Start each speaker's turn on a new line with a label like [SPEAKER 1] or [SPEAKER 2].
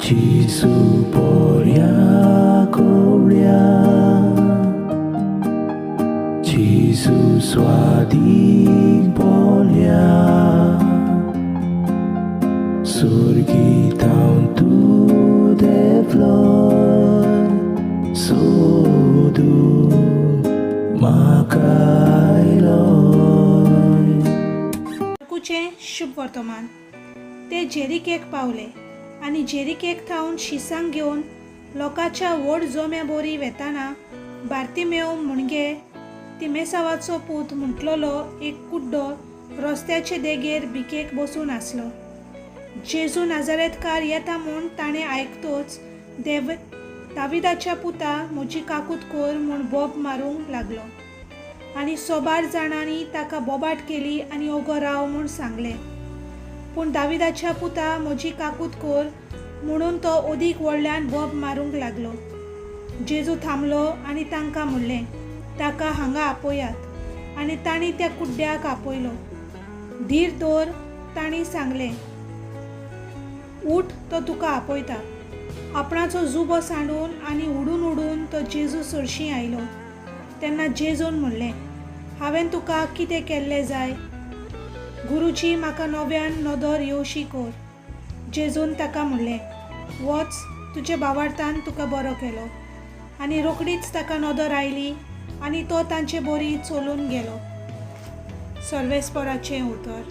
[SPEAKER 1] जेजू बोऱ्या कोवळ्या, जेजू स्वादीक बोल्या, सुर्गी थावन तूं देंवलोय, सोदूंक म्हाका आयलोय.
[SPEAKER 2] मार्कूचें शुभ वर्तमान. ते जेरिकेक पावले आनी जेरिकेक थावन शिसांक घेवन लोकाच्या व्हड जोम्या बोरी वेताना बार्तिमेव म्हणगे तिमेसावाचो पूत म्हटलेलो एक कुड्डो रस्त्याचे देगेर भिकेक बसून आसलो. जेजू नाजारेतकार येता म्हूण ताणें आयकतोच, देव दाविदाच्या पुता, म्हजी काकूत कर म्हूण बोब मारूंक लागलो. आनी सोबार जाणांनी ताका बोबाट केली आनी ओगो राव म्हूण सांगलें. पूण दाविदाच्या पुता, म्हजी काकूत कर म्हणून तो अदीक व्हडल्यान बोब मारूंक लागलो. जेजू थांबलो आनी तांकां म्हणलें, ताका हांगा आपोयात. आनी तांणी त्या कुड्ड्याक आपयलो. धीर दवर, तांणी सांगलें, उठ, तो तुका आपयता. आपणाचो जुबो सांडून आनी उडून उडून तो जेजू सरशीं आयलो. तेन्ना जेजून म्हणलें, हांवें तुका कितें केल्लें जाय? गुरुजी, म्हाका नव्यान नदर येवशी कर. जेजून ताका म्हणलें, वच, तुजे भावार्थान तुका बरो केलो. आनी रोखडीच ताका नदर आयली आनी तो तांचे बोरी चलून गेलो. सर्वेस्पराचें उतर.